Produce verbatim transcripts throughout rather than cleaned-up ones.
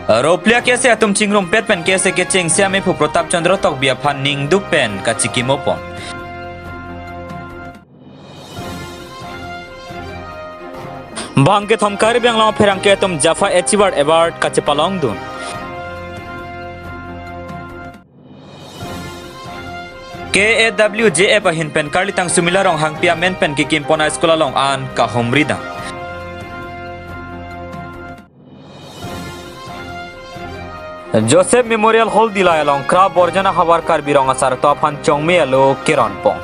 Roplia K S A atum chingrumpet pen K S A kechengsi amephu Pratap Chandra Tokbi aphan ningduk pen kachikimo pon. Bangkethom Karbi Anglong apherangke atum Jaffa Achiever Award kachepalongdun. K A W J F ahin pen Karlitang Sumila Ronghangpi amen pen kikim pon a-school along an kahumri dam. Joseph Memorial Hall Dillai along Kra Borjana havar Karbi Rong Asar atum aphan chongme alo keron pon.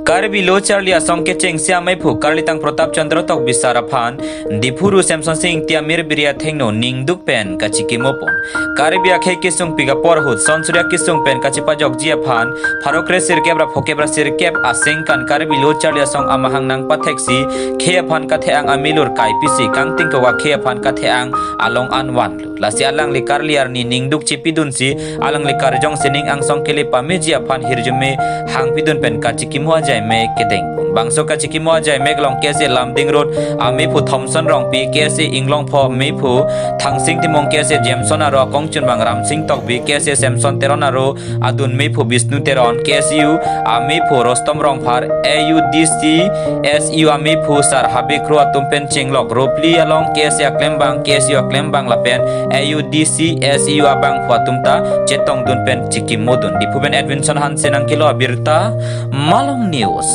Karbi Lo Charli Asong kechengsi amephu Karlitang Pratap Chandra Tokbi sar aphan Diphu Ru Semson Sing Ingti amir biri athengno ningduk pen kachikimo pon. Karbi akhei kesung pik apor ahut Son Surya kesung pen kachepajokji aphan pharo kre sirkep ra phokep ra sirkep asengkan Karbi Lo Charli Asong amahang nangpatheksi khei aphan kathe-ang amilur kaipisi kangting kowa khei aphan kathe-ang along an vanlo. Lasi alangli karli arni ningduk chipidunsi alangli karjong sining angsong kele pameji aphan hirjume hangpidun pen kachikimo ajai mek kedeng. Bangso kachikimo ajai mek along K S A Lumding Road amephu Thomson Rongpi, K S A Inglongpho amephu Thangsing Timung, K S A Jameson aro akongchunbang Ramsing Tokbi, K S A Samson Teron aro adun mephu Bishnu Teron, K S U amephu Rostom Rongphar, A U D C S U amephu Sar Habe Kro atum pen chenglok Ropli along K S A aklembang, K S U aklembang lapen A U D C S U abangphu atum ta chetongdun pen chikimodun. Diphu pen Edwinson Hansen nangkelo abirta, Malong News.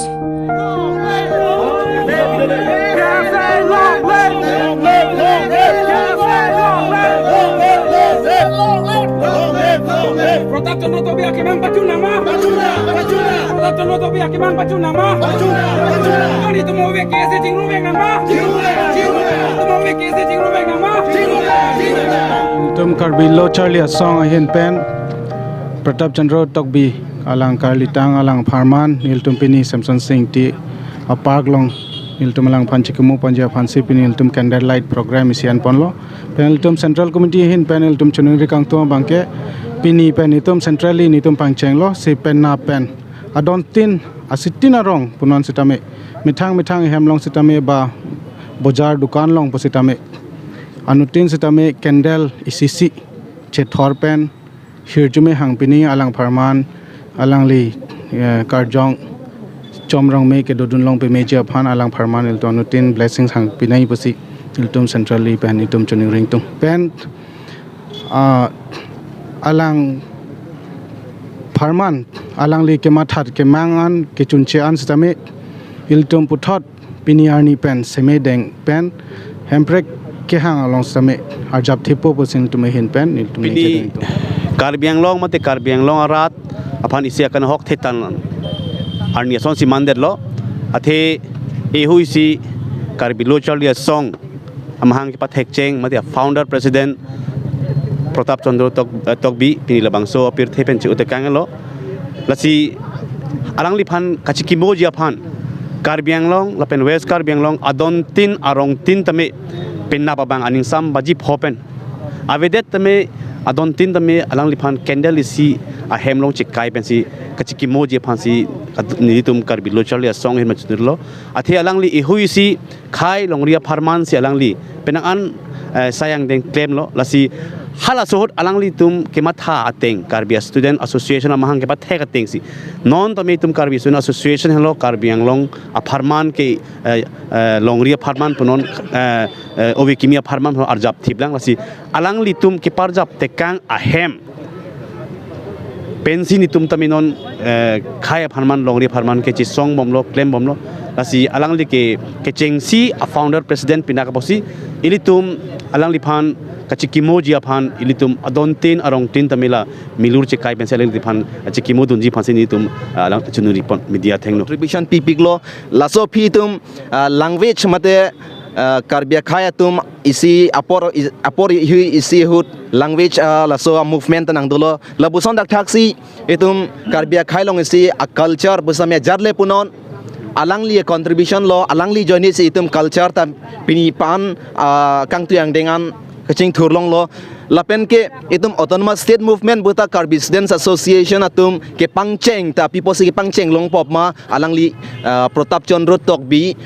Pratap Chandra Tokbi akemang pachun nangma. Pachun nang, pachun nang. Pratap Chandra Tokbi akemang pachun nangma. Pachun nang, pachun nang. Ani tumo ve K S A chingru veng nangma. Chingru veng, chingru veng. Tumo ve K S A chingru veng nangma. Chingru veng, chingru veng. Nelitum Karbi Lo Charli Asong ahin pen Pratap Chandra Tokbi alang karlitang, alang apharman, nelitum pini Samson Sing Ingti apark along nelitum alangphan chikimo ponji aphansi pini nelitum candle light program isi an ponlo. Pen nelitum Central Committee ahin pen nelitum choningri kangtung abangke pini pen nelitum centrally nelitum pangchenglo, si penap pen adontin asitin arong punon sitame, methang methang hem along sitame ba bojar dukan along pu sitame, anuttin sitame candle isi isi chethor pen hirjume hang pini alang apharman, alangli, eh, karjong chomrong me kedodun long pemeji aphan alang apharman nelitum anuttin blessings hang pinai pusi nelitum centrally pen nelitum choningri kangtung. Pen, ah, alang apharman, alangli kematha kemang an kechunche an sitame nelitum puthot pini arni pen seme deng pen Hemprek kehang along sitame arjap thepo pusi nelitum ahin pen nelitum pini ningje dengtung. Karbi Anglong mate Karbi Anglong arat aphan isi akan hok thetan arni asonsi mandetlo. Athe ehu isi Karbi Lo Charli Asong amahang kepathekcheng mate founder president Pratap Chandra Tok-, eh, Tokbi pini labangso apirthe pen chi-utekanglo. Lasi alangliphan kachikimoji aphan Karbi Anglong lapen West Karbi Anglong adontin arongtin tame penap abang aning sam baji pho pen avedet tame adontin tame alangliphan candle isi ahem along chekai pensi kachikimoji aphansi ad-, nelitum Karbi Lo Charli Asong ahin pachunirlo. Athe alangli ehu isi khei longri apharman si alangli penang an, eh, sayang deng klemlo. Lasi halaso ahut alanglitum kematha ateng Karbi Student Association amahang kepathek atengsi non tame itum Karbi Student Association henlo Karbi Anglong apharman ke, eh, eh, longri apharman punon, eh, eh, ove kimi apharman punon arjap thiplang. Lasi alanglitum keparjap tekang ahem pensi nelitum tame non, eh, khei apharman longri apharman kechesong bomlo, klem bomlo. Lasi alangli ke kechengsi a founder president pinak apotsi ilitum alangliphan kachikimoji aphan ilitum adontin arongtin tame la milur chekai pensi alangliphan chikimodunji aphansi nelitum, ah, alang choningri pon media athengno. Contribution pipiklo, laso aphi itum, ah, language mate, ah, Karbi akhei atum isi apor, i-, apor ihui isi ahut language, ah, laso a movement ta nangdolo. Lapuson dakthaksi itum Karbi akhei along isi a culture pusitame jarle punon, alangli a contribution lo, alangli ajoinesi itum culture ta pini pen, ah, kangtui angdeng an kachingthur longlo. Lapen ke itum autonomous state movement puta Karbi Students Association atum kepangcheng ta pi apotsi kepangcheng longpo ma, alangli, ah, Pratap Chandra Tokbi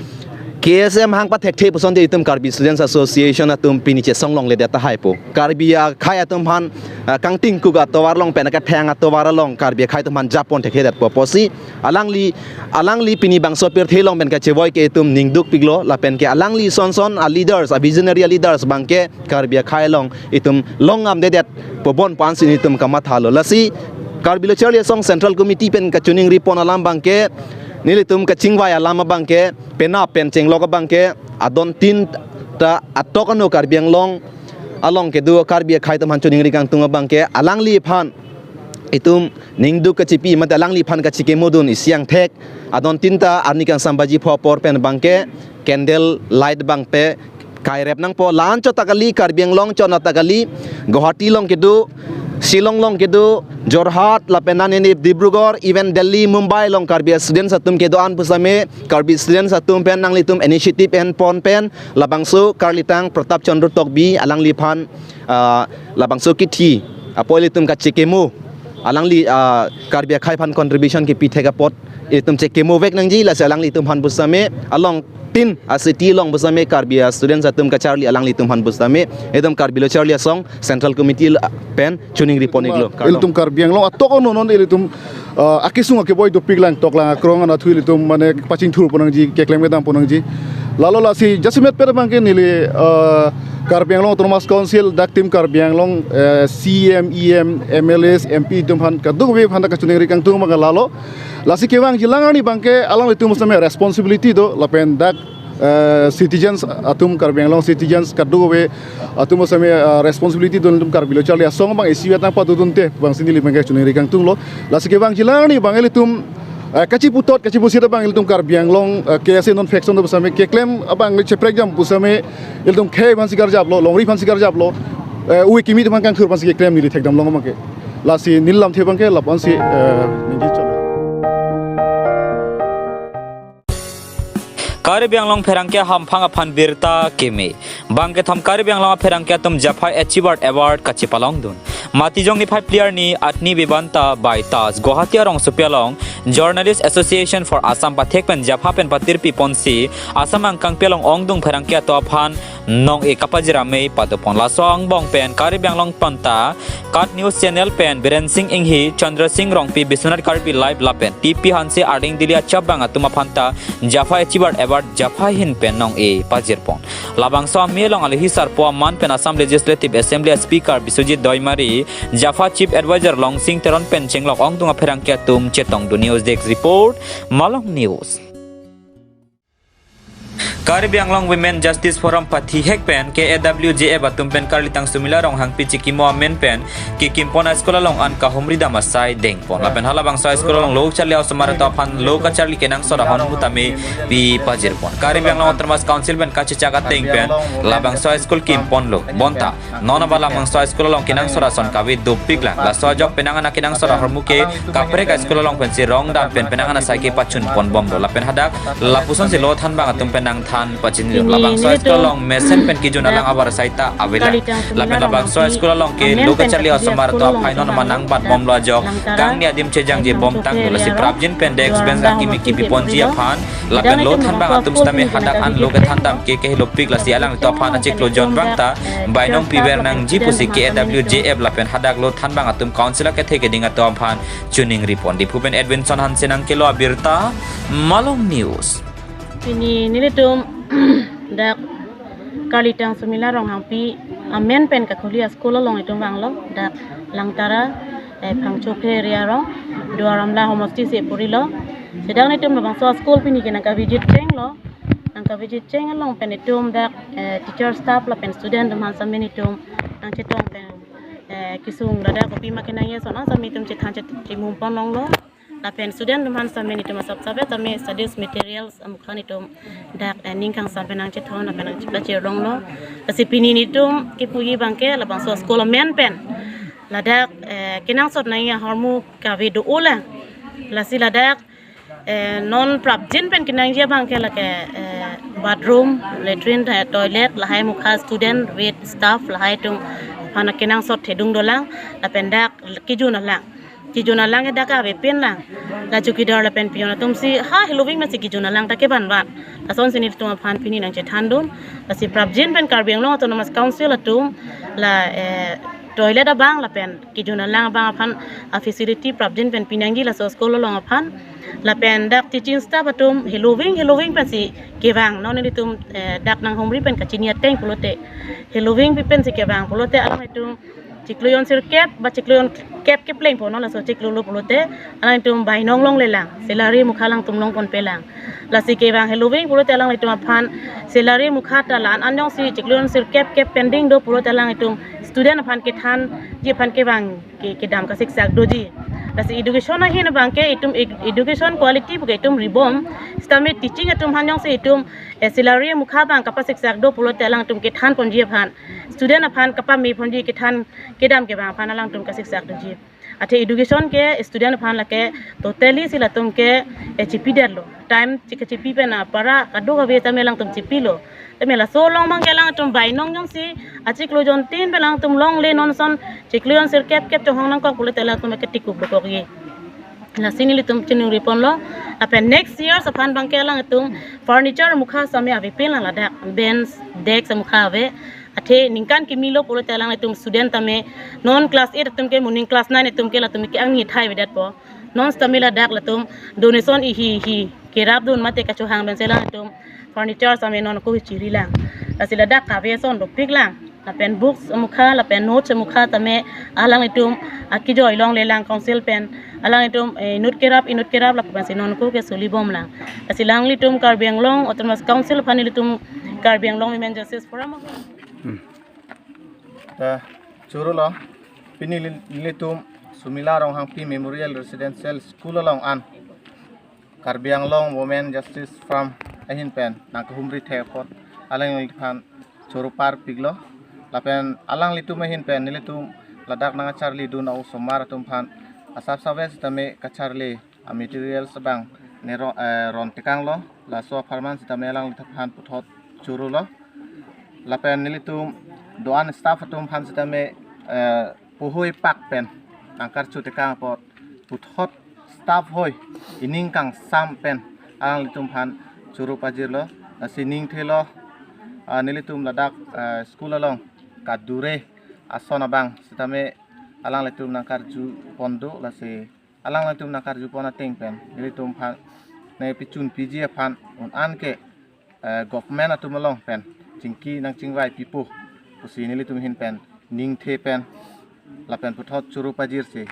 K S A amahang pathekthe puson te itum Karbi Students Association atum pini chesong longledet tahai po. Karbi akhai atum aphan, ah, kangtingkuk atovar along pen kethang atovar along Karbi akhai atum aphan japon thekthedet po pusi alangli, alangli pini bangso pirthe along pen kachevoi ke itum ningduk piklo, lapen ke alangli son son a leaders, a visionary a leaders abang ke Karbi akhai along itum longnamdedet pu bon pu-ansi nelitum kamathalo. Lasi Karbi Lo Charli Asong Central Committee pen kachiningri pon alam abang ke, nelitum kachingvai alam abang ke, penap pen chenglok abang ke, adon tin ta atok ano Karbi Anglong along kedo Karbi akhai atum aphan chiningri kangtung abang ke, alangliphan itum ningduk kachipi mate alangliphan kachikimodun isi angthek, adon tin ta arni kangsam baji pho apor pen abang ke candle light abang pen kairep nangpo. La-an chot ta kali, Karbi Anglong chot ta kali, Guwahati along kedo, Shillong along kedo, Jorhat, lapen anini Dibrugarh, even Delhi, Mumbai along Karbi students atum kedo-an pusitame, Karbi students atum pen nanglitum initiative enpon pen, labangso Karlitang Pratap Chandra Tokbi alangliphan, ah, labangso kithi apot ilitum kachikimo, alangli, ah, Karbi akhai aphan contribution kipi thek apot itum chekimo vek nangji, lasi alanglitum aphan pusitame along tin a city along pusitame Karbi a students atum kacharli alanglitum aphan pusitame itum Karbi Lo Charli Asong Central Committee la-, pen chiningri pon-iklo. Kardom. Ilitum Karbi Anglong atok ano non ilitum, ah, akesung akeboi dopik lang, toklang akrong anatthu ilitum mane pachingthur pon nangji, keklem kedam pon nangji. Lalo lasi jasemet pen abang ke neli, ah, Karbi Anglong Autonomous Council dak tim Karbi Anglong, eh, C M, E M, M L As, M P atum aphan kadokave aphan ta kachiningri kangtung abang ke lalo. Lasi kevangjilang arni abang ke alanglitum pusitame responsibility do, lapen dak, eh, citizens atum, Karbi Anglong citizens kadokave atum pusitame, eh, responsibility do, ilitum Karbi Lo Charli Asong abang isi wet nangpadodunte abangsi neli abang ke chiningri kangtunglo. Lasi kevangjilang arni abang ilitum, eh, kachiputhot kachipusit abang ilitum Karbi Anglong, eh, K S A non faction do pusitame keklem abang le cheprek jam pusitame ilitum khei aphansi karjaplo, longri aphansi karjaplo, eh, ove kimi atum aphan kangthur aphansi keklem neli thekdam long abang ke. Lasi neli lamthe abang ke lapu-ansi, eh, ningje chot. Karbi Anglong pherangke hamphang aphan birta keme. Bangkethom Karbi Anglong apherangke atum Japhai Achiever Award kachepalongdun. Matijong niphai phli arni Atni Bebanta by Taj Guwahati arongsopi along Journalist Association for Assam pathek pen Japhai pen patirpi ponsi Assam angkangpi along ongdung pherangke atum aphan nong-e kapajir amei padopon. Laso angbong pen Karbi Anglong panta KAT News Channel pen Biren Singh Inghi, Chandra Singh Rongpi, Biswanath Karbi Live lapen T P Hanse Arding Dili achap abang atum aphanta Japhai Achiever Award Japhai ahin pen nong-e pajirpon. Labangso amei along alohi sarpo aman pen Assam Legislative Assembly Speaker Biswajit Doimari, Japhai Chief Advisor Longsing Teron pen chenglok ongdung apherangke atum chetongdun. News Desk Report, Malong News. Karbi Anglong Women Justice Forum pathihek pen K A W J F atum pen Karlitang Sumila Ronghangpi chikimo amen pen kekimpon a school along an kahumri dam asai dengpon. Lapen halabangso a school along lo charli a-osomar atum aphan lo kacharli kenangsot ahormu tame pi pajirpon. Karbi Anglong Autonomous Council pen kachechak ateng pen labangso a school kimponlo. Bonta non abang labangso a school along kenangsot ason kave dopik lang. Laso ajok penang an akenangsot ahormu ke kaprek a school along pensi rong dam pen penang an asai kepachun ponbomlo. Lapen hadak lapusonsi lo thanbang atum pen nangthan pachinilo. Labangso a school along mesen pen kejun alang abar asai ta avelang. Lapen labangso a school along ke lo kacharli a-osomar atum aphai non manang batbomlo ajok kangni adim chejangjebom tanglo. Lasi prapjin pen desk bench akimi kipi ponji aphan lapen lo thanbang atum sitame hadak an lo kethan dam ke kehelo pik, lasi alanglitum aphan achiklo jonvang ta bainong piver nangji pusi K A W J F lapen hadak lo thanbang atum council akethe keding atum aphan chiningri pon. Diphu pen Edwinson Hanse nangkelo abirta, Malong News. Pini nelitum dak Karlitang Sumila Ronghangpi amen pen kakhuli a school along itum vanglo, dak Langtara, eh, Phangchokre area along, Duar Amla homosti si purilo. Seta nelitum labangso a school pini ke nangkavisit chenglo. Nangkavisit cheng along pen itum dak, eh, teacher staff lapen student atum aphan sitame nelitum nangchetong pen, eh, kesung ladak kopima kenangji ason an sitame itum chethan chet-, chimum ponlonglo. Lapen student atum aphan sitame nelitum asap sap sitame studies materials amukhan itum dak, eh, ning kangsam pen nangchethon lapen nangchepachirlonglo. Lasi pini nelitum kipuji abang ke labangso a school amen pen ladak, eh, kenangsot nangji ahormu kave do-olang. Lasi ladak, eh, non prapjin pen kenangji abang ke lake, eh, bathroom, latrine, eh, toilet, lahai mukha student with staff lahai atum aphan kenangsot thedung dolang, lapen dak kejun alang. Kejun alang ke dak ave pen lang. La chowkidar lapen peon atum si ha heloving masi kejun alang ta kevan van. Lasonsi nelitum aphan pini nangchethandun. Lasi prapjin pen Karbi Anglong Autonomous Council atum la, eh, toilet abang lapen kejun alang abang aphan a-facility prapjin pen pinangji laso school along aphan. Lapen dak teaching staff atum heloving, heloving pensi kevang. Non nelitum, eh, dak nanghumri pen kachini ateng pulote heloving pi pensi kevang pulote alanglitum chiklo jon sirkep ba chiklo jon kep kepleng po non laso chiklo lo pulote alanglitum bainong longlelang, salary mukha alangtum longponpelang. Lasi kevang heloving pulote alanglitum aphan salary mukha ta la-an an jongsi chiklo jon sirkep kep pending do pulote alanglitum student aphan kethanji aphan kevang ke, kedam kasiksak doji. Lasi education ahin abang ke itum ed-, education quality puke itum ribom, sitame teaching atum aphan jongsi itum, eh, salary mukha abang kapasiksak do pulote alangtum kethanponji aphan, student aphan kapameponji kethan kedam kevang aphan alangtum kasiksak doji. Athe education ke student aphan lake totally si latum ke, eh, chipidetlo. Time chika chipi pen apara kadokave tame alangtum chipilo. Tame laso along abang ke alangtum bainong jongsi achiklo jontin pen alangtum longle non ason chiklo jon sirkep kep chonghong nangkok pulote alangtum ke tikup dokokji. Lasi nelitum chiningriponlo. Lapen next year aphan abang ke alangtum furniture mukha sitame ave pen lang ladak, bench, desk mukha ave. Athe ningkan kimi lo pulote alanglitum student tame non class eight atum ke moning class nine atum ke latum ke angni thai avedet po. Non sitame ladak latum donation ihi ihi kerapdun mate kachohang pensi alangtum furniture sitame non ko chirilang. Lasi ladak kave ason dopiklang. Lapen books mukha, lapen notes mukha tame alanglitum akejoi longlelang council pen. Alanglitum, eh, inut kerap, inut kerap lapu pensi non ko ke sulibomlang. Lasi alanglitum Karbi Anglong Autonomous Council aphan nelitum Karbi Anglong Women Justice Forum. Hmm. Ta, choro lo, pini neli-, nelitum Sumila Ronghangpi Memorial Residential School along an Karbi Anglong Women Justice Forum ahin pen nangkahumri thek apot alangliphan choro parpiklo. Lapen alanglitum ahin pen nelitum ladak nangkacharlidun a-osomar atum aphan asap save sitame kacharli a-materials abang ne ro-, eh, ron tekanglo. Laso apharman sitame alangliphan puthot chorolo. Lapen nelitum do-an staff atum aphan sitame, eh, puhoi pak pen nangkarchu tekang apot puthot staff hoi ining kangsam pen alanglitum aphan choro pajirlo. Lasi ningthelo, ah, nelitum ladak, eh, school along kadure ason abang sitame alanglitum nangkarjupon do. Lasi alanglitum nangkarjupon ateng pen nelitum aphan ne pichun piji aphan un-an ke, eh, government atum along pen chingki nangchingvai pipo pusi nelitum ahin pen ningthe pen lapen puthot choro pajirsi,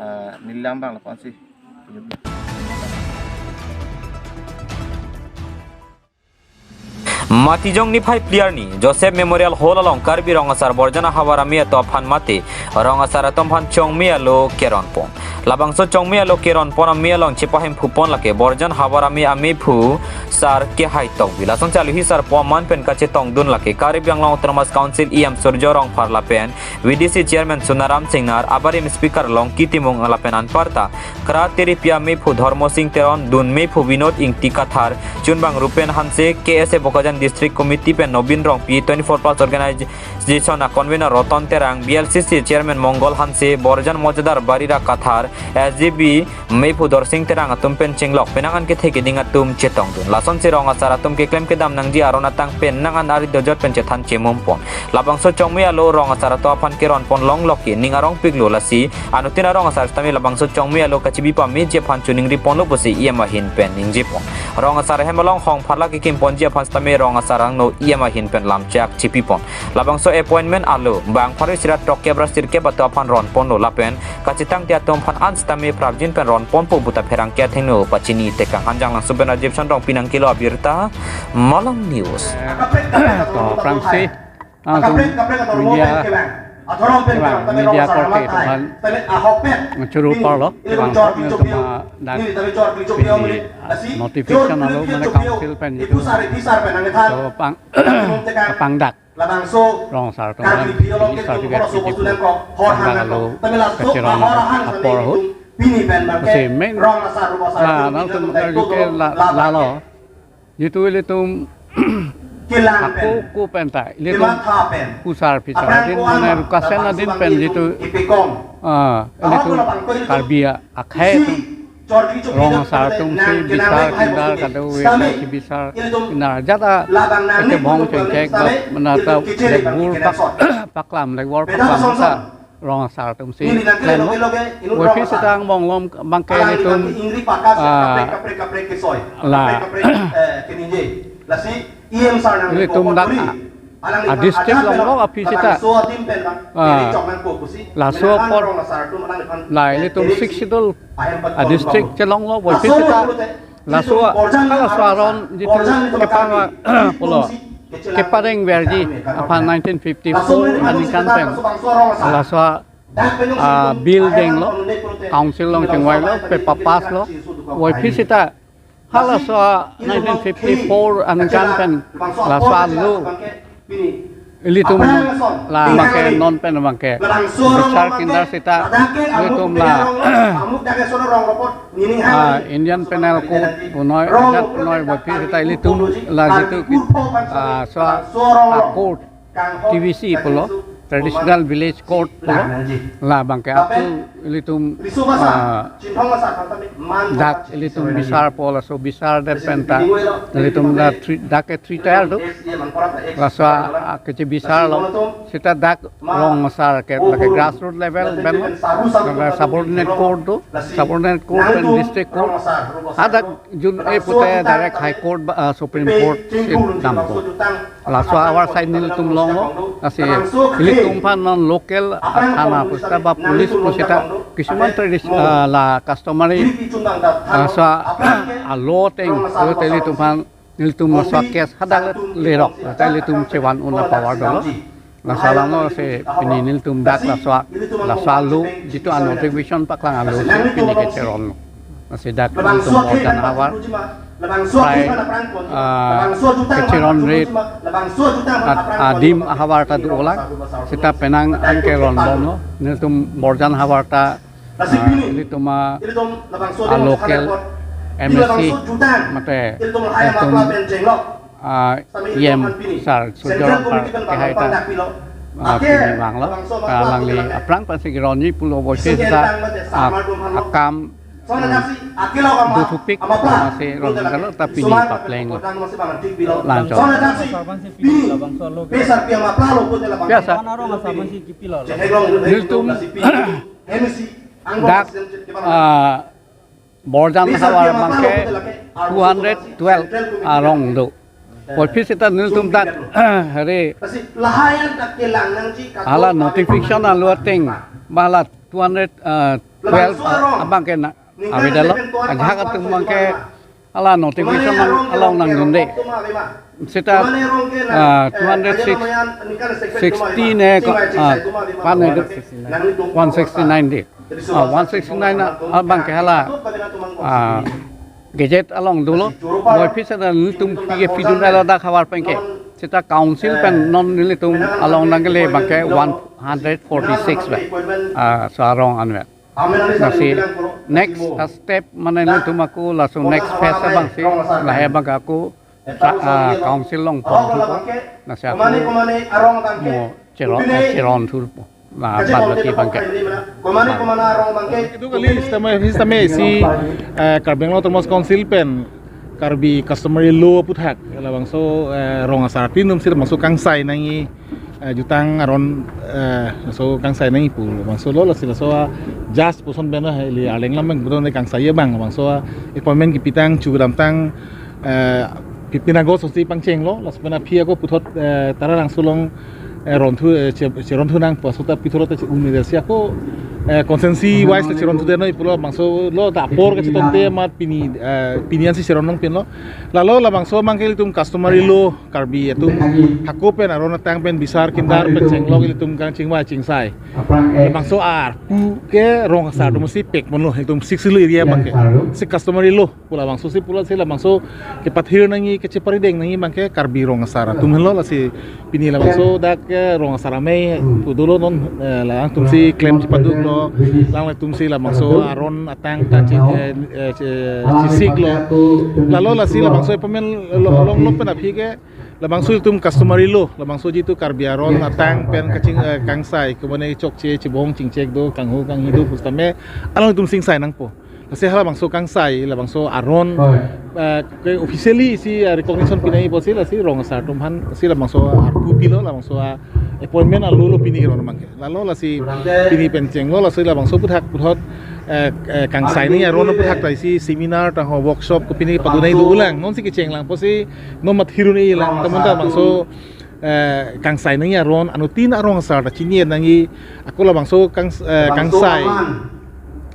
eh, neli lam abang lapu-ansi. Matijong niphai phli arni Joseph Memorial Hall along Karbi Rong Asar Borjan Havar Amei atum aphan mate Rong Asar atum aphan chongme alo keronpon. Labangso chongme alo keronpon amei along chepahemphupon lake Borjan Havar Amei ameiphu Sar Kehai Tokbi. Lasonsi aluhi sarpo aman pen kachetongdun lake Karbi Anglong Autonomous Council E M Surjya Rongphar lapen V D C Chairman Sonaram Singnar, abarim Speaker Longki Timung lapen anparta Kra Tiripi ameiphu Dhormo Sing Teron, dun meiphu Vinod Ingti Kathar, chunbang Rupen Hanse, K S A Bokajan District Committee pen Nobin Rongpi, twenty-four plus organization a-convener Roton Terang, B L C C Chairman Mongol Hanse, Borjan Mojadar Barira Kathar, S G B meiphu Dorsing Terang atum pen chenglok penang an kethe keding atum chetongdun. Lasonsi Rong Asar atum keklem kedam nangji aron atang pen nang an ari dojot pen chethan chemumpon. Labangso chongme alo Rong Asar atum aphan keronpon longlok ke ning arongpiklo, lasi anuttin arong asar sitame labangso chongme alo kachibi pameji aphan choningriponlo pusi E M ahin pen ningjepon. Rong Asar ahem along hong pharla kekimponji aphan sitame Rong Asar angno E M ahin pen lamchak chipipon. Labangso appointment alo bang pharo isi ra throk kep ra sirkep atum aphan ronponlo lapen kachetangte atum aphan an sitame prapjin pen ronponpo puta pherangke athengno pachini tekang. Hanjanglangso pen Rajiv Chandrong pinangkilo abirta Malang News. To prangsi atum media, media korte atum aphan choro parlo, bang atum dan pini notification alo mane council pen itum so pang, pangdak Rong Asar atum aphan certificate kipu pangdak alo kacherong apor ahut. Pusi main la, la atum arju ke la, lalo. Jitu ilitum Ako ko pen ta, ilitum kusar phisar adin, mane Rukasen adin pen jitu, ah, ilitum Karbi akhei atum rong asar atumsi bisar kindar, kadokave si bisar kindar, jata kachebong chengchek ba, mane ta lekbur pak-, paklam, lekbor paklam ta rong asar atumsi klemlo. Puvoiphit seta angbong along abangke ilitum, ah, la ilitum dak a, a district longlo aphi seta, ah, laso apot la ilitum Sixth Schedule a district chelonglo, puvoiphit seta laso a, halaso aron jitu kepang pulo, kepareng verji aphan nineteen fifty-four aningkan pen laso a, ah, bill denglo, council along chingvailo, paper pass lo, puvoiphit seta halaso a nineteen fifty-four aningkan pen laso a law ilitum la abangke non pen abangke bisar kindar seta ilitum la, ah, Indian Penal Code punoi, ajat punoi, puvoiphit seta ilitum la jitu ki, ah, so a court, T V C pulo, Traditional Village Court pulo, la abangke ako ilitum, ah, dak ilitum bisar po, laso bisar det pen ta ilitum la three, dak ke three tier do, laso a, ah, kachebisarlo, seta dak rong asar ke, lake grassroots level pen lo, lapen subordinate court do, subordinate court pen district court, hadak jun-e pute direct High Court ba, ah, Supreme Court si dampo. Laso a-oversight nelitum longlo, lasi ilitum aphan non local athana pu seta ba police pu seta kisuman tradis-, ah, la customary, ah, so a, a law ateng, law ateng ilitum aphan, nelitum laso a case hadak lerok, ladak ilitum chevan un a-power dolo. Laso alanglo si pini nelitum dak laso a, laso a law, jitu a notification paklang a law si pini kecheronlo. Lasi dak ilitum Borjan ahavar prai, ah, kecheron ret at adim ahavar ta dolang, seta penang an keronbomlo. Nelitum Borjan ahavar ta, ah, ilitum a, a local M A C mate ilitum, ah, E M sar Surjya Rongphar kehai ta, ah, pini vanglo. Ah, alangli aphrang pensi keronji pulo, puvoiphit seta, ah, akam, hmm, dothupik, ah, si ron kalo ta pini paplenglo. Lanchot. Biasa. Nelitum dak, ah, Borjan ahavar abangke two hundred twelve arong do. Puvoiphit seta nelitum dak, hari hala notification a law ateng ba hala two hundred twelve abangke na avedetlo, ajahak atum abangke hala notification along nangdunde. Seta, ah, two hundred sixty ne ko, ah, pan ne do, one sixty-nine de. Ah, one sixty-nine a, abangke hala, ah, gazette along dolo. Puvoiphit seta nelitum pike pidun alo dak havar penke. Seta council pen non nelitum along nangkele abangke one hundred forty-six ba, ah, so arong anvet. Lasi next a step mane nelitum ako laso next phase abangsi lahai abangke ako sa-, ah, council along pon thupo. Lasi ako mo cheron, eh, cheron thupo. La bad bati abangke. Itu kali sistema, sistema isi, eh, Karbi Anglong Autonomous Council pen Karbi customary law aputhak, labangso, eh, rong asar atum si labangso kangsai nangji, eh, jutang aron, eh, so kangsai nangji pu labangso lo, lasi laso a just puson beno hai li arleng lam bang puson kangsai abang labangso a appointment kepitang chu kedamtang, eh, fifteen August si pangchenglo, laso pen aphi ako puthot, eh, Taralangso along, eh, ronthu, eh, che-, cheronthu nang pu aso ta puthot ta che-un mesi ako, eh, constituency wise ta cheronthu detnoi pulo, labangso lo ta apor kachetongte amat pini, eh, pini ansi cheron nangpinlo. Lalo labangso abangke ilitum customary law Karbi atum hako pen aron atang pen bisar kindar pen chenglok ilitum kangchingvai chingsai. Labangso arpu ke rong asar atum si pek ponlo, ilitum Sixth Schedule area abangke. Si customary law pu labangso si pulo, si labangso kepathir nangji, kacheparideng nangji abangke Karbi rong asar atum henlo, lasi pini labangso dak ke rong asar amei pu dolo non, eh, alangtum si klem chepaduklo, alangtum si labangso aron atang ta che-, eh, eh, che-, chesiklo. Lalo lasi labangso appointment lo, longlo pen aphi ke Labangso itum customary law, labangso jitu Karbi Aron atang pen kaching, eh, kangsai, kemane chokche, chibong, chingchek do, kanghu, kanghi do, pu setame along itum singsai nangpo. Lasi halabangso kangsai, labangso aron, eh, ke officially isi, eh, recognition pinai apotsi, lasi rong asar atum aphan, si labangso arpu pilo, labangso a-appointment alo lo pini ke rong abangke. Lalo lasi pini pen chenglo, lasi labangso aputhak puthot, eh, eh, kangsai nangji aron aputhak ta isi seminar, ta ho workshop, ko pini padunai dolang. Non si kecheng lang apotsi, non mat hirun e lang, ta bonta labangso, eh, kangsai nangji aron, anuttin arong asar ta chini nangji, ako labangso kangs-, eh, kangsai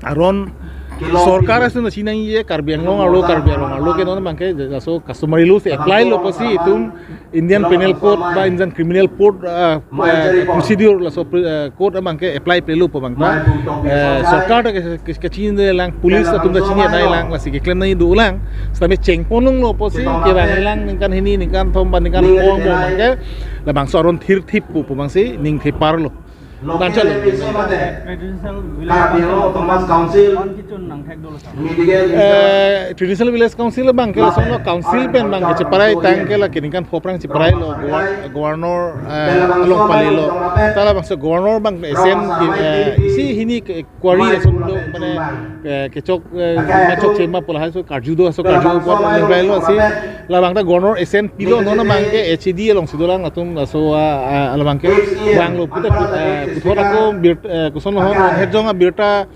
aron sorkar ason ta chinangji, Karbi Anglong arlo, Karbi Anglong arlo ke non abangke, laso customary law si apply lo apotsi itum Indian Penal Code ba Indian Criminal Code, ah, eh, procedure laso pre-, eh, code abangke apply pelo pu abang ta. Eh, sorkar ta ke, ke, kechini lang, police atum ta chinine lang, lasi keklem nangji dolang. Setame chengpon longlo apotsi kevang lang ningkan hini, ningkan thom ba ningkan kong pu abangke labangso aron thirthip pu pu abangsi ning thepar lo. Langsung lo. Traditional Village Council. Council. Kon kichun nangthek dolo sa. Eh, Traditional Village Council abangke lason lo, council pen abangke cheparai tangke la keningkan pho aphrang cheparai lo, gover-, governor, eh, along pale lo. Ta labangso governor abang S M, eh, isi hini ke query lason do, mane, eh, kechok, eh, ma chokche ma pu lahai aso karju do, aso karju apot nangparai lo si. Labang ta governor S M pilo, non abangke H A D alongsi dolang atum, laso, ah, ah, labangke vanglo pu ta, eh, puthot ako bir-, eh, koson lo ho, het jong abirta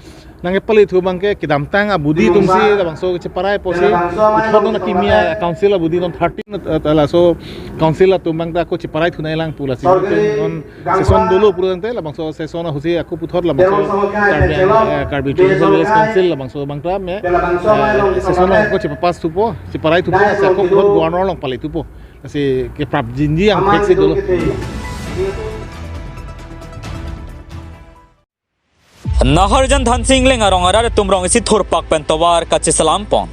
nangkepale thu abangke kedamtang abudi atumsi labangso cheparai apotsi, puthot non akimi a-council abudi non thirteen, eh, laso council atum abang ta ako cheparai thunai lang pu lasi non session dolo pura tangte labangso session ahutsi ako puthot labangso Karbi, eh, Karbi Traditional Village Council labangso abang ta me, eh, session along ako chepapass thupo, cheparai thupo, lasi ako puthot governor along pale thupo. Lasi keprapjinji angthek si dolo. Naharjan Dhansing Engleng arong arat atum rong isi thurpak pen tovar kacheselam pon.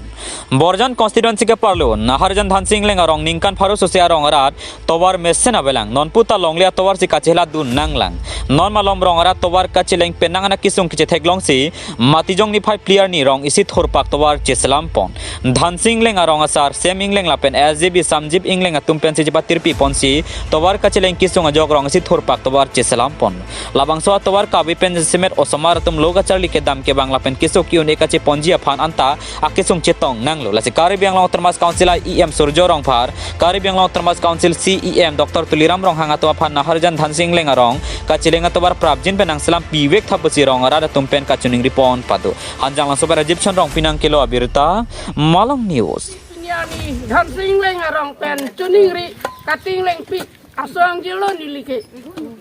Borjan constituency keparlo Naharjan Dhansing Engleng arong ningkan pharo sose arong arat tovar mesen avelang. Non puta longle atovar si kachelat dun nanglang. Non malom rong arat tovar kacheleng penang anak kesung kechetheklong si Matijong niphai phli arni rong isi thurpak tovar cheselam pon. Dhansing Engleng arong asar Sem Engleng lapen S J B Samjip Engleng atum pensi chepatirpi ponsi tovar kacheleng kesung ajok rong isi thurpak tovar cheselam pon. Labangso atovar kave pen jasemet osomar atum lo kacharli kedam kevang lapen keso ke-un-e kacheponji aphan anta akesung chetong nanglo. Lasi Karbi Anglong Autonomous Council a E M Surjya Rongphar, Karbi Anglong Autonomous Council C E M Doctor Tuliram Ronghang atum aphan Naharjan Dhansing Engleng arong kacheleng atovar prapjin pen nangselam pivek tha pusi rong arat atum pen kachiningri pon pado. Hanjanglangso pen Rajiv Chon Rongpi nangkelo abirta, Malong News. Pini arni Dhansing Engleng arong pen chiningri kating lengpi asong jilo neli ke.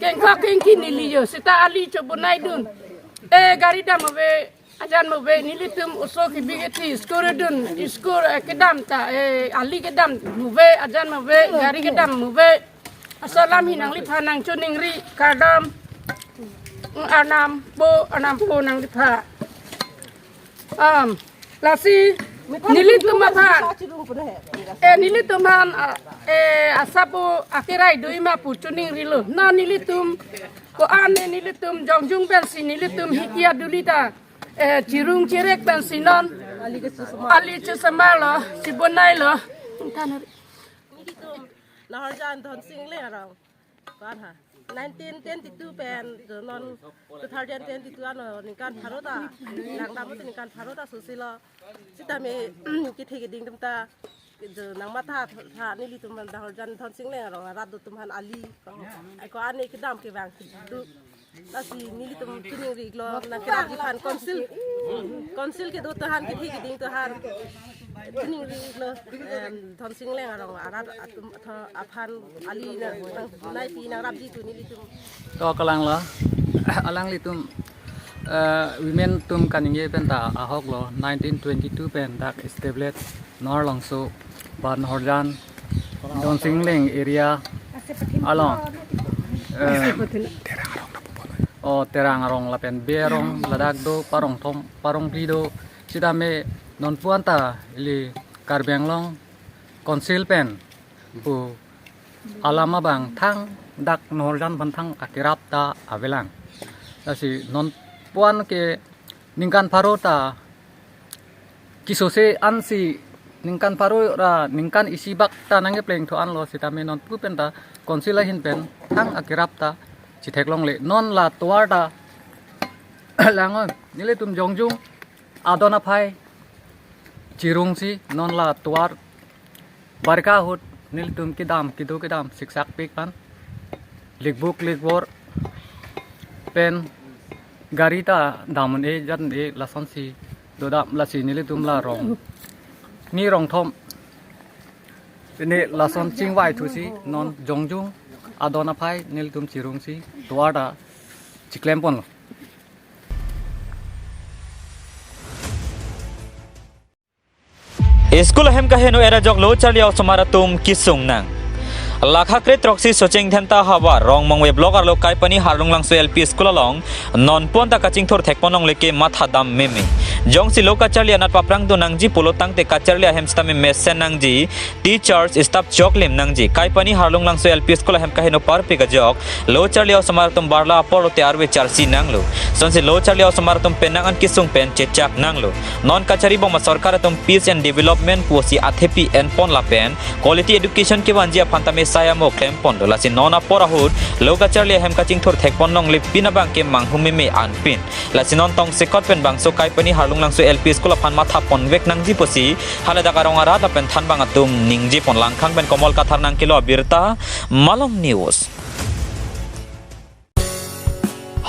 Kengkha kengki neli jo seta ali chobonai dun. Eh, gari dam ave, ajan ave, nelitum oso kebi kethi school dun, school, eh, kedam ta, eh, ali kedam ave, ajan ave, gari kedam ave. Asalam hi nangliphan nangchiningri kardom. Arnam po, arnam po nangliphan. Um, lasi nelitum aphan, eh, nelitum aphan, ah, eh, asapo akerai do-i ma pu chiningrilo. Na nelitum ko-an, eh, nelitum jongjung pensi nelitum hikia duli ta, eh, chirung chirek pensi non ali chesema lo, chebonai lo. Naharjan Dhansing Engleng arong. Ko-an ha. Nineteen twenty-two pen, jo non two thousand twenty-two ano ningkan pharo ta. Nang damu tu ningkan pharo ta sosilo. Sitame kethe keding atum ta, jo nangmatha tha nelitum Naharjan Dhansing Engleng arong arat do atum aphan ali. Ko-an, eh, kedam kevang do. Lasi nelitum chiningri iklo nangkerapji aphan council. Council kedo atum aphan kethe keding atum aphan. Chiningri iklo, em, Dhansing Engleng arong arat atum aphan ali nang, nang, naipi nangrapji tu nelitum. To kalang la, alanglitum, eh, women atum kaningje pen ta ahok lo, nineteen twenty-two pen dak establish Naharlangso ba Naharjan Dhansing Engleng area along, eh, o Terang arong lapen Bey arong ladak do, parong thom, parong phli do. Sitame non puan ta ili Karbi Anglong Council pen pu alam abang thang dak Naharjan aphan thang akerap ta avelang. Lasi non puan ke ningkan pharo ta kesose ansi Ningkan pharo ra ningkan isi bak ta nangkepleng thu anlo sitame non pu pen ta council ahin pen thang akerap ta chethek longle. Non la tovar ta lang-oi, nelitum jongjung adon aphai chirungsi non la tovar barka ahut nelitum kedam kedo kedam siksak pik an likbuk likbor pen gari ta dam un-e jat un-e lasonsi dodam, lasi nelitum la rong ni rong thom ne lason chingvai thusi non jongjung adon aphai nelitum chirungsi tovar ta chiklem ponlo. School ahem kaheno era jok lo charli osomar atum kesung nang. Lakha kre throksi Socheng Dhenta havar Rongmongve block arlo Kaipani Harlung Langso L P School along non pon ta kachingthur thek pon longle ke matha dam meme. Jongsi lo kacharli anat paphrang dun nangji pulo tangte kacharli ahem sitame mesen nangji, teachers, staff choklim nangji. Kaipani Harlung Langso L P School ahem kaheno parpik ajok lo charli osomar atum barla apor lote arve charsi nanglo. Sonsi lo charli osomar atum penang an kesung pen chechak nanglo. Non kachari bom a sorkar atum peace and development pusi athepi en pon lapen quality education kevanji aphan tame saya mo klem ponlo. Lasi non apor ahut lo kacharli ahem kachingthur thek pon longle pin abang ke manghu meme anpin. Lasi non tongsekot pen bangso Kaipani Harlung Langso L P School aphan matha ponvek nangji pusi haladak arong arat lapen thanbang atum ningje pon. Langkhang pen Komol Kathar nangkelo abirta, Malong News.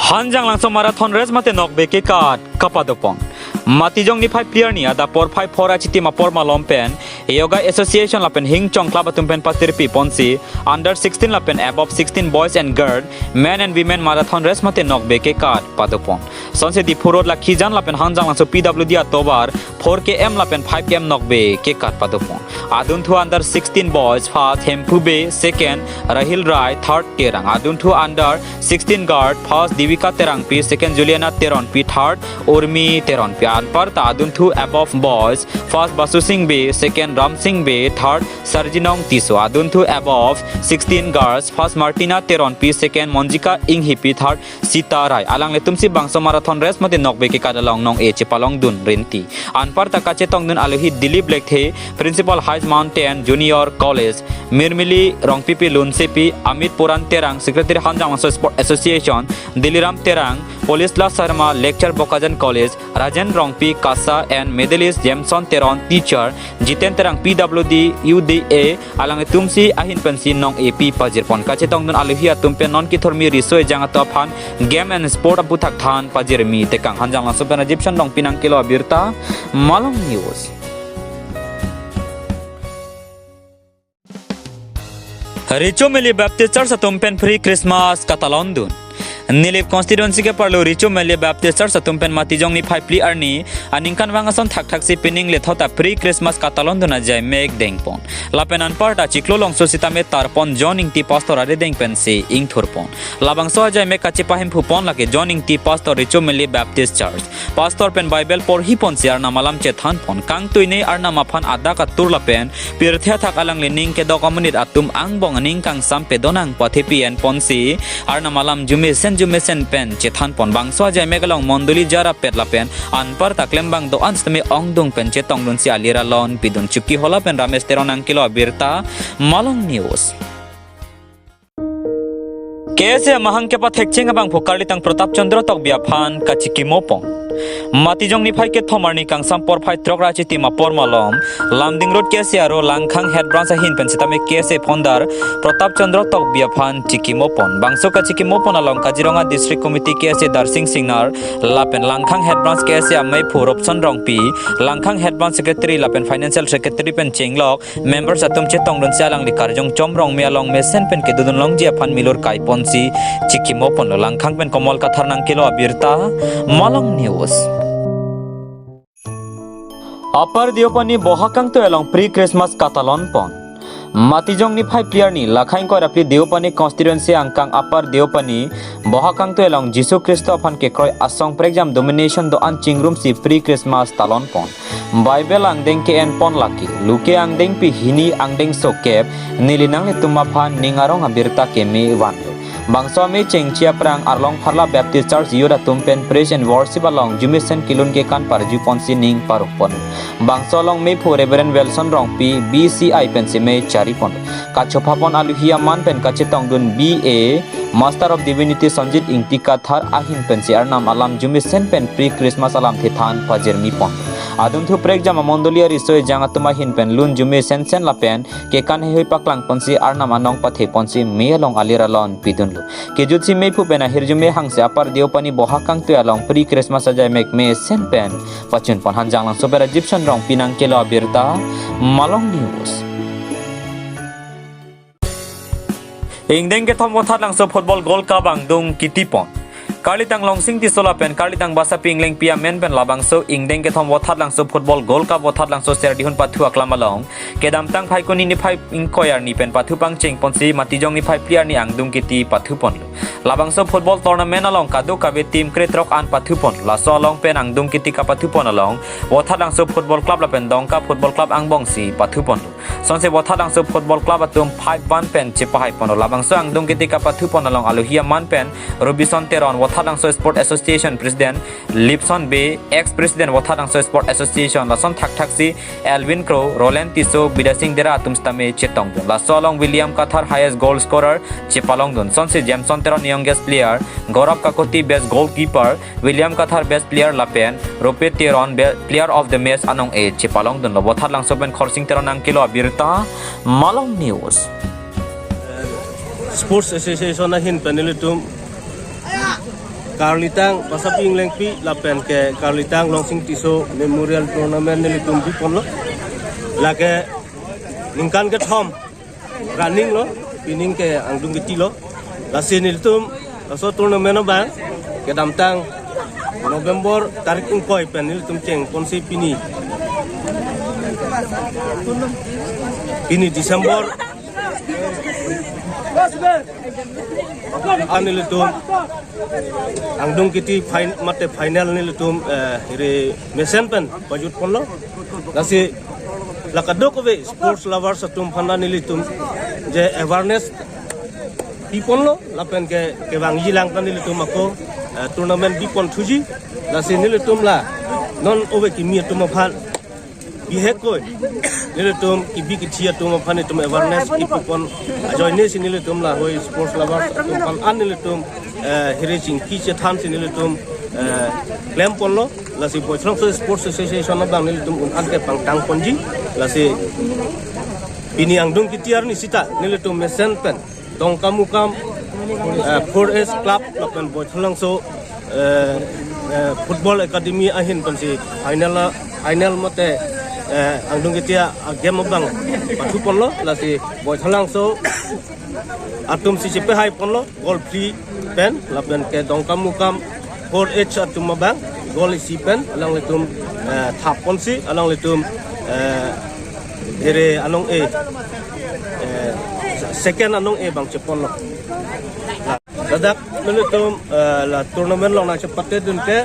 Hanjanglangso marathon race mate nokbe kekat kapado pon. Matijong niphai phli arni adap porphai phor achitim apor malom pen Yoga Association lapen Hingchong Club atum pen patirpi ponsi under sixteen lapen above sixteen boys and girl, men and women marathon race mate nokbe kekat pado pon. Sonsi Diphu Road Lakhijan lapen Hanjanglangso P W D atovar four K M lapen five K M nokbe kekat pado pon. Adunthu under sixteen boys, first Hemphu Bey, second Rahil Rai, third Terang. Adunthu under sixteen girl, first Divika Terangpi, second Juliana Teronpi, third Urmi Teronpi. Anparta adunthu above boys, first Basu Sing Bey, second Ram Sing Bey, third Sarjinong Tisso. Adunthu above sixteen girls, first Martina Teronpi, second Monjika Inghipi, third Sita Rai. Alanglitumsi bangso marathon race mate nokbe kekat along nong-e chepalong dun rinti. Anparta kachetong dun alohi Dilip Lekthe, Principal High Mountain Junior College, Mirmili Rongpipi Lunsepi, Amit Puran Terang, Secretary Hanjanglangso Sport Association, Diliram Terang, Polisla Sarma, Lecturer Bokajan College, Rajen Rongpi Kasa and medalist Jameson Teron, teacher, Jiten Terang P W D U D A, alanglitumsi ahin pensi nong-e pi pajir pon. Kachetong dun alohi atum pen non kethurmi riso ejang atum aphan game and sport aputhak than pajirmi tekang. Hanjanglangso pen Rajiv Shanrong pi nangkelo abirta, Malong News. Richo Meli Baptist Church atum pen pre-Christmas katalon dun. Nilip constituency keparlo Richo Meli Baptist Church atum pen Matijong niphai phli arni aningkanvang ason thakthaksi pining lethot ta pre-Christmas katalon dun ajai mek dengpon. Lapen anparta chiklo longso sitame tarpon John Ingti pastor arideng pensi ingthurpon. Labangso ajai mek kachepahemphu pon lake John Ingti pastor Richo Meli Baptist Church. Pastor pen Bible porhi ponsi Arnam alam chethan pon. Kangtuine Arnam aphan adak atur lapen pirthe athak alangli ning kedok amonit atum angbong aning kangsam pedonang pathepi en ponsi Arnam alam jumesen jumesen pen chethan pon. Bangso ajai mek along mondoli jarap pet lapen anparta klembang do-an sitame ongdung pen chetong dunsi alir alon pidun. Chuki Hola pen Ramesh Teron nangkelo abirta, Malong News. K S A amahang kepathekcheng abangphu karlitang Pratap Chandra Tokbi aphan kachikimo pon. Matijong niphai kethom arni kangsam porphai throk ra achitim apor malom, Lumding Road K S A aro Langkhang Head Branch ahin pen sitame K S A founder Pratap Chandra Tokbi aphan chikimo pon. Bangso kachikimo pon along Kaziranga District Committee K S A Darsing Singnar lapen Langkhang Head Branch K S A ameiphu Robson Rongpi, Langkhang Head Branch Secretary lapen Financial Secretary pen chenglok members atum chetong dunsi alangli karjong chomrong me along mesen pen kedodun longji aphan milur kai ponsi chikimo ponlo. Langkhang pen Komol Kathar nangkelo abirta, Malong News. Upper Deopani Bohakangtui along pre-Christmas katalon pon. Matijong niphai phli arni, lakhain koi ra phli Deopani constituency angkang Upper Deopani Bohakangtui along Jisu Khristo aphan kekroi asong prekjam domination do-an chingrumsi pre-Christmas talon pon. Bible angdeng ke-en pon lake, Luke angdengpi hini angdengso kep, neli nanglitum aphan ning arong abirta keme vanlo. Bangso amei chengchi aphrang Arlong Pharla Baptist Church Youth atum pen Praise and Worship along arjumesen kelun kekan parju ponsi ning paruk pon. Bangso along meiphu Reverend Wilson Rongpi B C I pensi mei chari pon. Kachopha pon aluhi aman pen kachetongdun B A Master of Divinity Sonjit Ingti Kathar ahin pensi Arnam alam arjumesen pen pre Christmas alam thethan pajirmi pon. Adungthu prekjam amondoli ariso ejang atum ahin pen lun arjumesen sen lapen kekan heihui paklang ponsi Arnam anong pathe ponsi mei along alir alon pidunlo. Kejutsi meiphu pen ahirjume hangse apar Deopani boha kangtui along pre Christmas ajai mekmesen pen pachun pon. Hanjanglangso pen Rajiv Chandra Rongpi nangkelo abirta, Malong News. Ingdeng kethom Vothatlangso Football Gold Cup angdung kiti pon. Karlitang Longsing Tisso lapen Karlitang Basapi Englengpi amen pen labangso ingdeng kethom Vothatlangso Football Gold Cup Vothatlangso Serdihun pathu aklam along kedamtang Phaikuni niphai ingkoi arni pen pathu pangcheng ponsi Matijong niphai phli arni angdung kiti pathu ponlo. Labangso football tournament along kadokave team krethrok an pathu pon. Laso along pen angdung kiti kapathu pon along Vothatlangso Football Club lapen Dongka Football Club angbongsi pathu ponlo. Sonsi Vothatlangso Football Club atum five one pen chepahai ponlo. Labangso angdung kiti kapathu pon along aluhi aman pen Robison Teron, Vothatlangso Sport Association President, Lipson Bey, ex-president Vothatlangso Sport Association, lason thakthaksi Elvin Kro, Roland Tisso, Bidya Sing Dera atum sitame chetongdun. Laso along William Kathar highest goal scorer chepalongdun. Sonsi Jameson Teron youngest player, Gaurav Kakoti best goalkeeper, William Kathar best player lapen Rope Teron be-, player of the match anong-e chepalongdunlo. Vothatlangso pen Khorsing Teron nangkelo abirta, Malong News. Sports Association ahin pen nelitum Karlitang Basapi Englengpi lapen ke Karlitang Longsing Tisso Memorial Tournament nelitum biponlo. Lake ningkan kethom running lo, pining ke angdung kiti lo. Lasi nelitum laso tournament abang kedamtang November tarik ingkoi pen nelitum cheng ponsi pini, pini December an nelitum angdung kiti fin-, mate final nelitum, eh, iri mesen pen pajut ponlo. Lasi la kadokave sports lovers atum aphan nelitum je awareness pi ponlo lapen ke kevangji lang pen nelitum ako, eh, tournament bipon thuji. Lasi nelitum la non ove kimi atum aphan bihek koi nelitum kebi kethi atum aphan nelitum awareness kipupon ajoine si nelitum lahoi sports lovers atum aphan an nelitum, eh, hiri chingki chethan si nelitum, eh, klem ponlo. Lasi Baithalangso Sports Association abang nelitum un an ke pangtang ponji. Lasi pini angdung kiti arni sita nelitum mesen pen Dongkamukam, eh, four H Club lapen Baithalangso, eh, eh, Football Academy ahin pensi final, final mate, eh, angdung kiti a-game abang pathu ponlo. Lasi Baithalangso atum si chepahai ponlo goal free pen lapen ke Dongkamukam four H atum abang goal isi pen alanglitum, eh, thap ponsi alanglitum, eh, iri anong-e, eh, second anong-e abang cheponlo. Ladak nelitum, eh, la tournament along nangchepatedun ke,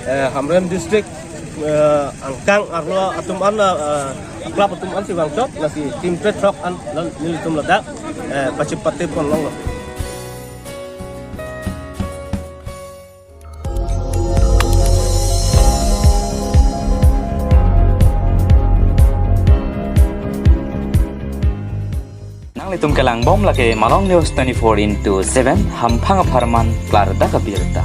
eh, Hamren District, eh, angkang arlo atum an, eh, club atum an si vangchot, lasi team krethrok an la nelitum ladak, eh, pachepate ponlonglo. Nanglitum kelangbom lake Malong News twenty-four into seven, hamphang apharman klardak abirta.